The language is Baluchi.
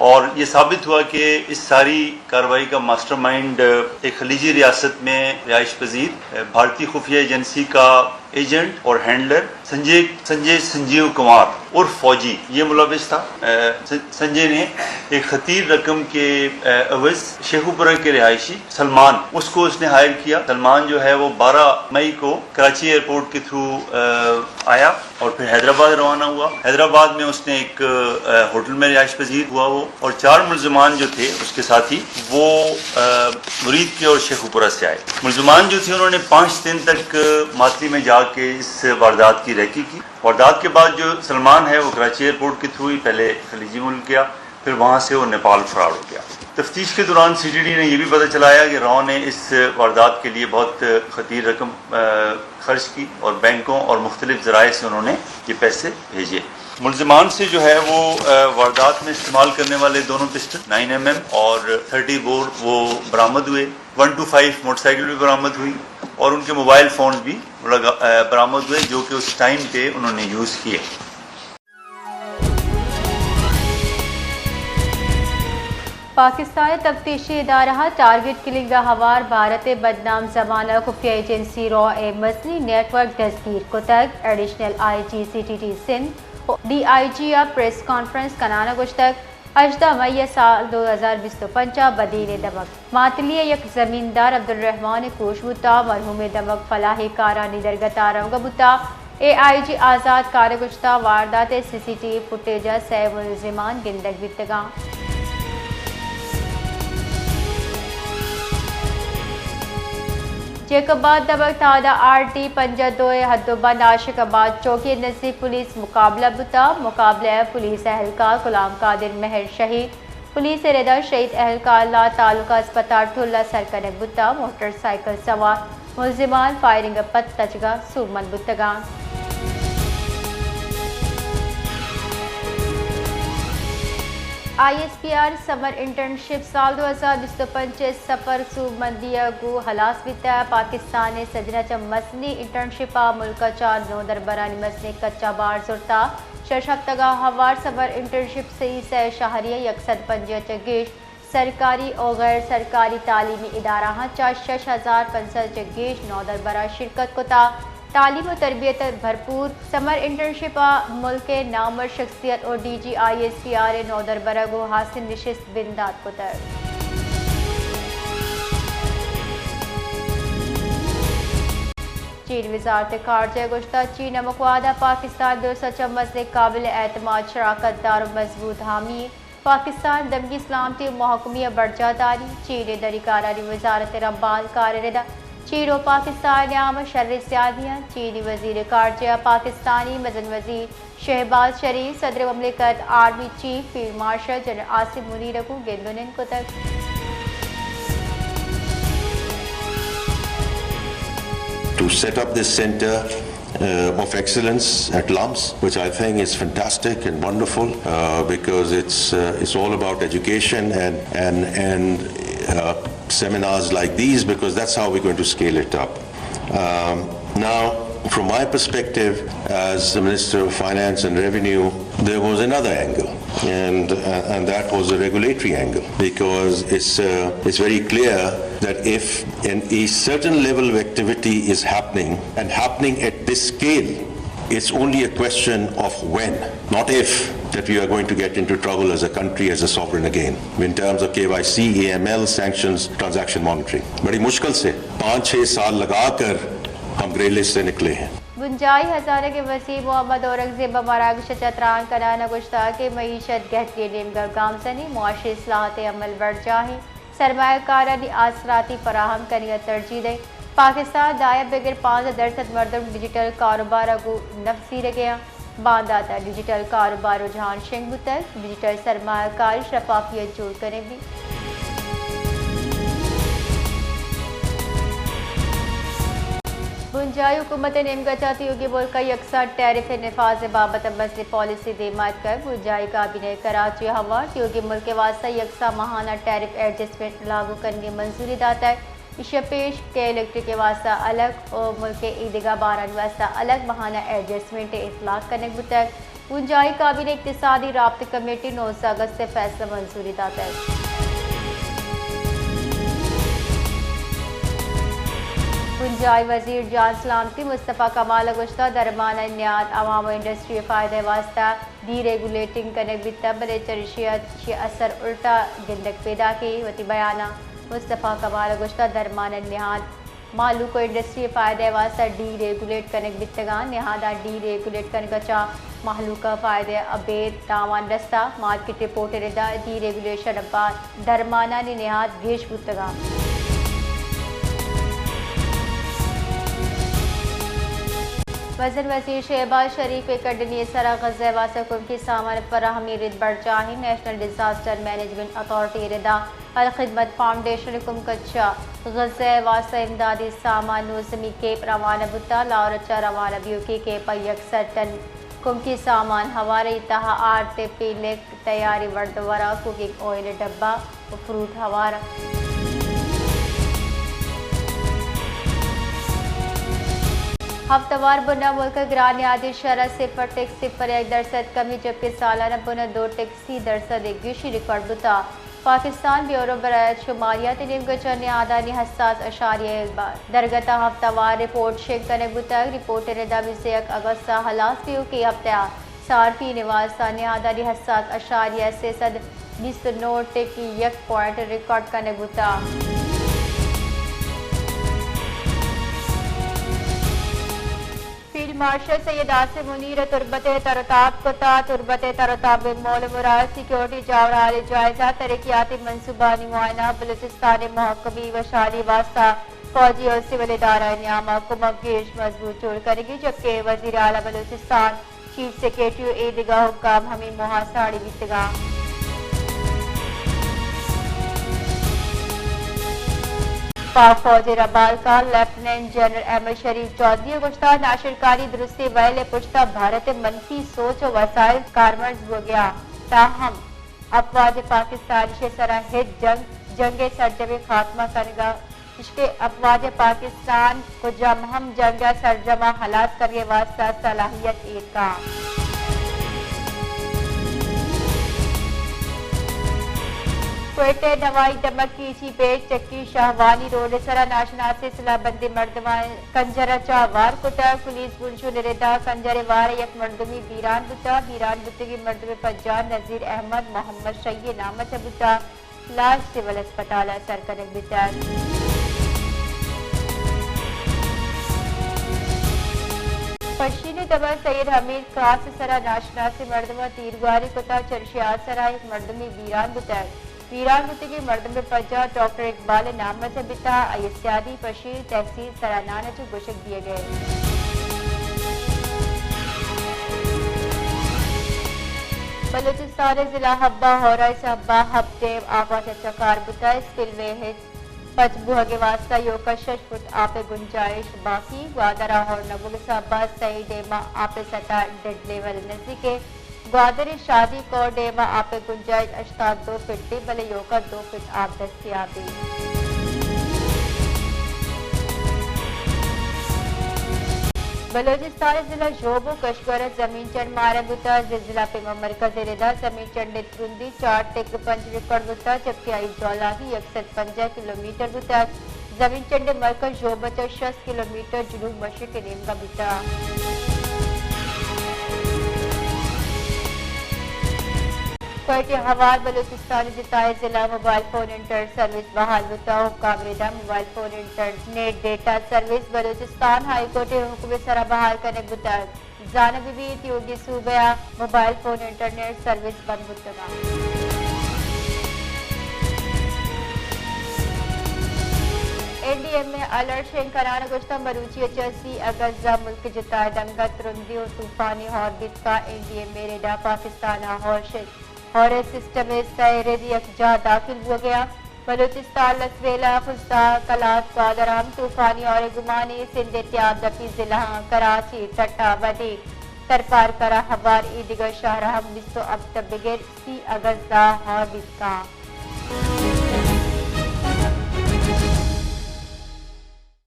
اور یہ ثابت ہوا کہ اس ساری کارروائی کا ماسٹر مائنڈ ایک خلیجی ریاست میں رہائش پذیر بھارتی خفیہ ایجنسی کا ایجنٹ اور ہینڈلر سنجے، سنجے سنجیو کمار عرف فوجی یہ ملوث تھا۔ اے، سن-، سنجے نے ایک خطیر رقم کے، اے، عوض شیخوپورہ کے رہائشی سلمان، اس کو اس نے ہائر کیا۔ سلمان جو ہے وہ بارہ مئی کو کراچی ایئرپورٹ کے تھرو، اے، آیا اور پھر حیدرآباد روانہ ہوا۔ حیدرآباد میں اس نے ایک، اے، ہوٹل میں رہائش پذیر ہوا وہ، اور چار ملزمان جو تھے اس کے ساتھی، وہ، اے، مرید کے اور شیخوپورہ سے آئے۔ ملزمان جو تھے، انہوں نے پانچ دن تک ماتلی میں جا کے اس واردات کی ریکی کی۔ واردات کے بعد جو سلمان ہے، وہ کراچی ایئرپورٹ کے تھرو ہی پہلے خلیجی ملک گیا، پھر وہاں سے وہ نیپال فرار ہو گیا۔ تفتیش کے دوران سی ٹی ڈی نے یہ بھی پتہ چلایا کہ راؤ نے اس واردات کے لیے بہت خطیر رقم، اے، خرچ کی اور بینکوں اور مختلف ذرائع سے انہوں نے یہ پیسے بھیجے۔ ملزمان سے جو ہے وہ، اے، واردات میں استعمال کرنے والے دونوں پسٹل نائن ایم ایم اور تھرٹی بور وہ برآمد ہوئے۔ One two five motorcycle بھی برآمد ہوئی اور ان کے موبائل فونز بھی لگا-، اے، برآمد ہوئے، جو کہ اس ٹائم پہ انہوں نے یوز کیے۔ پاکستان ءِ تفتیشی ادارہ ءَ ٹارگٹ کلنگ ءَ ہوار بھارت ءِ بدنام زمانگ خفیہ ایجنسی را ءِ مزنیں نیٹ ورک دزگیر کتگ۔ Additional I G C T D Sindh ءُ ڈی آئی جی ءَ پریس کانفرنس کنان ءَ گوشتگ، ہژدہ مئی ءِ سال دو ہزار بیست ءُ پنچ ءَ بدین ءِ دمگ ماتلی ءِ یک زمیندار عبدالرحمان ءِ کوش بوتگ۔ مرحوم ءِ دمگ فلاحی کارانی درگت ءَ روگ ءَ بوتگ۔ اے آئی جی آزاد کار ءَ گوشتگ، واردات ءِ سی سی ٹی وی فوٹیج ءَ سئے ملزمان گندگ بیتگ اَنت۔ جیکب آباد دمگ تھانہ آر ڈی پنجاہ دو ءِ حد ءُ بند عاشق آباد چوکی ءِ نزیک پولیس مقابلہ بوتگ۔ مقابلہ ءَ پولیس اہلکار غلام قادر مہر شہید، پولیس ءِ رد ءَ شہید اہلکار ءِ لاش تعلقہ اسپتال ٹھل ءَ سر کنگ بوتگ۔ موٹر سائیکل سوار ملزمان فائرنگ ءَ پد تچگ ءَ سوبمند بوتگ اَنت۔ آئی ایس پی آر سمر انٹرنشپ سال دو ہزار بیست ءُ پنچ ءِ سفر سوبمندی ءَ گوں ہلاس بیتگ۔ پاکستان ءِ سجن ءَ چہ مزنیں انٹرنشپ ءَ ملک ءَ چہ نودربرانی مزنیں کچ ءَ بار زرتگ۔ شش ہپتگ ءَ ہوار سمر انٹرنشپ ءَ سئے شہری ءَ یک سد پنجاہ ءَ چہ گیش سرکاری ءُ غیر سرکاری تعلیمی ادارہاں چہ شش ہزار پنچ سد ءَ چہ گیش نودربراں شرکت کتگ۔ تعلیم ءُ تربیت ءِ بھرپور سمر انٹرنشپ ءَ ملک ءِ نامور شخصیت ءُ D G I S P R ءِ نودربر ءَ گوں ہاسیں نشست بندات کتگ۔ چین وزارت خارجہ ءَ گوشتگ، چین ءِ ہمک وہد ءَ پاکستان ءِ درست ءَ چہ مزنیں قابل اعتماد شراکت دار ءُ مضبوط حامی اِنت۔ پاکستان دمگی سلامتی ءُ مھکمی ءَ برجاہ داریت۔ چین ءِ دری کارانی وزارت ءِ رمبال کار ءِ رد ءَ چین ءُ پاکستان ءِ نیام ءَ شریں سیادی اِنت۔ چینی وزیر خارجہ ءَ پاکستانی مزن وزیر شہباز شریف، صدر مملکت، army chief field marshal general Asim Munir ءَ گوں گند ءُ نند کتگ۔ To set up this center, uh, of excellence at LUMS, which I think is fantastic and wonderful, uh, because it's, uh, it's all about education and, and, and, uh, seminars like these, because that's how we're going to scale it up. Um, now, from my perspective as the Minister of Finance and Revenue, there was another angle, and, uh, and that was the regulatory angle, because it's, uh, it's very clear that if an, a certain level of activity is happening and happening at this scale, it's only a question of when, not if, that we are going to get into trouble as a country, as a sovereign again, in terms of K Y C, A M L, sanctions, transaction monitoring. بڑی مشکل سے پانچ چھ سال لگا کر ہم گرے لسٹ سے نکلے ہیں۔ بنجاہی ہزانگ ءِ وزیر محمد اورنگزیب ءَ مراگش ءَ چہ تران کنان ءَ گوشتگ کہ معیشت گہتری ءِ نیمگ ءَ گامزن اِنت، معاشی اصلاحات ءِ عمل برجاہ اِنت، سرمایہ کارانی آسراتی فراہم کنگ ءَ ترجیح دئیں۔ پاکستان ءَ دائم بگر پانزدہ درسد مردم ڈیجیٹل کاروبار ءَ گوں نپ زیرگ ءَ اَنت۔ باندات ءَ ڈیجیٹل کاروبار ءِ رجحان شنگ بوتگ، ڈیجیٹل سرمایہ کاری ءَ شفافیت جوڑ کنگ بیت۔ بنجاہی حکومت ءِ نیمگ ءَ چہ تیوگیں ملک ءَ یکساں ٹیرف ءِ نفاذ ءِ بابت ءَ مزنیں پالیسی دیم ءَ اتکگ۔ بنجاہی کابینہ ءَ کراچی ءَ ہوار تیوگیں ملک ءِ واستہ یکساں ماہانہ ٹیرف ایڈجسٹمنٹ لاگو کنگ ءِ منظوری داتگ۔ ایشی ءَ پیش کہ الیکٹرک ءِ واستہ الگ ءُ ملک ءِ ایدگہ بارانی واستہ الگ ماہانہ ایڈجسٹمنٹ اطلاق کنگ بوتگ۔ بنجاہی کابینہ اقتصادی رابطہ کمیٹی نوزدہ اگست ء فیصلہ منظوری داتگ۔ بنجاہی وزیر جان سلامتی مصطفی کمال ء گوشتگ درمانانی نہاد عوام ء انڈسٹری ء فائدہ ء واستہ ڈی ریگولیٹنگ کنگ بیتگ، بلے چریشی ء چہ اثر الٹا گندگ پیداک ایں۔ وتی بیان ء مصطفی کمال ء گوشتگ درمانانی نہاد مہلوک ء انڈسٹری ء فائدہ ء واستہ ڈی ریگولیٹ کنگ بیتگ انت، نہاداں ڈی ریگولیٹ کنگ ء چہ مہلوک ء فائدہ ء ابید تاوان رستہ، مارکیٹ رپورٹ ء ردا ڈی ریگولیشن ء بعد درمانانی نہاد گیش بوتگ انت۔ مزن وزیر شہباز شریف ء کڈنی ء سرا غزہ ء واستہ کمکی سامان فراہمی ء رد برجاہ ایں، نیشنل ڈیزاسٹر مینجمنٹ اتھارٹی ء ردا الخدمت فاؤنڈیشن ء کمک ء چہ غزہ ء واستہ امدادی سامان نوزدہمی کیپ روانہ بوتگ۔ لاہور ء چہ روانہ بیوکی کیپ ء یک سد ٹن کمکی سامان ہوار ایں، تہا آرت ء پیلک، تیاری وردوراں، کوکنگ آئل ء ڈبہ ء فروٹ ہوار انت۔ ہفتوار بن ء ملک ء گران نہادی شرح صفر ٹک صفر یک درسد کمی، جبکہ سالانہ بن ء دو ٹک سی درسد ء گیشی ریکارڈ بوتگ۔ پاکستان بیورو برائے شماریات ء نیمگ ء چہ نہادانی حساس اشاریہ ء درگت ء ہفتہ وار رپورٹ شنگ کنگ بوتگ۔ رپورٹ ء ردا بیست ء یک اگست ء ہلاس بیوکی ہپتہ ء صارفین ء واستہ نہادانی حساس اشاریہ سیصد بیست ء نو ٹکی یک پوائنٹ ریکارڈ کنگ بوتگ۔ فیلڈ مارشل سید عاصم منیر ء تربت ء تر ء تاب کتگ۔ تربت ء تر ء تاب ء مول ء مراد سیکورٹی جاورھال ء جائزہ، ترقیاتی منصوبانی معائنہ، بلوچستان ء محکمی وشھالی واستہ فوجی ء سول ادارہ ء نیام ء کمک گیش مضبوط جوڑ کنگی، جبکہ وزیر اعلی بلوچستان، چیف سیکرٹری ء اے دگہ حکام ہمے ماہ ء ساڑی بیتگ انت۔ پاک فوج ء ربالکار لیفٹیننٹ جنرل احمد شریف چوہدری ء گوشتگ، ناشرکاری درستیں ویل ء پشت ء بھارت ء منفی سوچ ء وسائل کارمرز بوگ ء انت، تاہم افواج پاکستان ایشی ء سرا ہچ جنگ، جنگ ء سرجمیں خاتمہ کنگ ء، اشکہ افواج پاکستان کجام ہم جنگ ء سرجم ء ہلاس کنگ ء واستہ صلاحیت ایر کنت۔ کوئٹہ ء نوائی دمگ کیچی بیٹ چکی شاہوانی روڈ ء سرا ناشناسیں سلاہ بندیں مردماں کنجر ء چہ وار کتگ۔ پولیس بنشون ء ردا کنجر ء وار ء یک مردمی بیران بوتگ۔ بیران بوتگیں مردم ء پجار نذیر احمد محمد شہی ء نام ء چہ بوتگ۔ لاش سول اسپتال ء سر کنگ بیتگ۔ پشین ء دمگ سید حمید کراس ء سرا ناشناسیں مردماں تیرگواری کتگ۔ چرشی آسرا یک مردمی بیران بوتگ۔ بیران بوتگیں مردم ء پجار ڈاکٹر اقبال ء نام ء چہ بیتگ۔ آئی ء سیادی پشین تحصیل سرانان ء چہ گوشگ دیگ ء۔ بلوچستان ء ضلع حب ء ہورہ ء سہب ء حب ڈیم آپ ء چہ چکار بوتگ۔ اسپل وے ء پچ بوہگ ء واستہ ایوک ء شش فٹ آپ ء گنجائش باقی۔ گوادر ء ہور نہ بوگ ء سہب ء سئے ڈیم ء آپ ء سطح ڈیڈ لیول نزیک ء۔ گوادر ء شادی کور ڈیم ء آپ ء گنجائش ہشتاد دو فٹ ء، بلے ایوک ء دو فٹ آپ دستیاب انت۔ بلوچستان ء ضلع ژوب ء کشگور ء زمین چنڈ مارگ بوتگ۔ زلزلہ پیما مرکز ء ردا زمین چنڈ ء ترندی چار ٹک پنچ ریکارڈ بوتگ، جبکہ آئی جولاکی یک سد پنجاہ کلومیٹر بوتگ۔ زمین چنڈ ء مرکز ژوب ء چہ شست کلومیٹر جنوب مشرق ء نیمگ ء بوتگ۔ کوئٹہ ء ہوار بلوچستان ء جتائیں ضلع موبائل فون انٹرنیٹ سروس بحال بوتگ۔ حکام ء ردا mobile phone internet data service Balochistan high court ء حکم ء سرا بحال کنگ بوتگ۔ زانگ بہ بیت، یوگی صوبہ ء موبائل فون انٹرنیٹ سروس بند بوتگ انت۔ این ڈی ایم اے ء الرٹ شنگ کنان ء گوشتگ، مروچی ء چہ سی اگست ء ملک ء جتائیں دمگ ء ترندی ء طوفانی ہور بیت کنت۔ این ڈی ایم اے ء ریڈا پاکستان ء ہور شنگ ہور ء سسٹم ء سئے رد یکجاہ داخل بوگ ء انت۔ بلوچستان، لسبیلہ، خضدار، قلات، گوادر ء ہم طوفانی ہور ء گمان انت۔ سندھ ء تیاب دپی ضلعاں کراچی، ٹھٹہ، بدین، تھرپارکر ء ہوار اے دگہ شہر ء ہم بیست ء ہپت ء بگر سی اگست ء ہور بیت کنت۔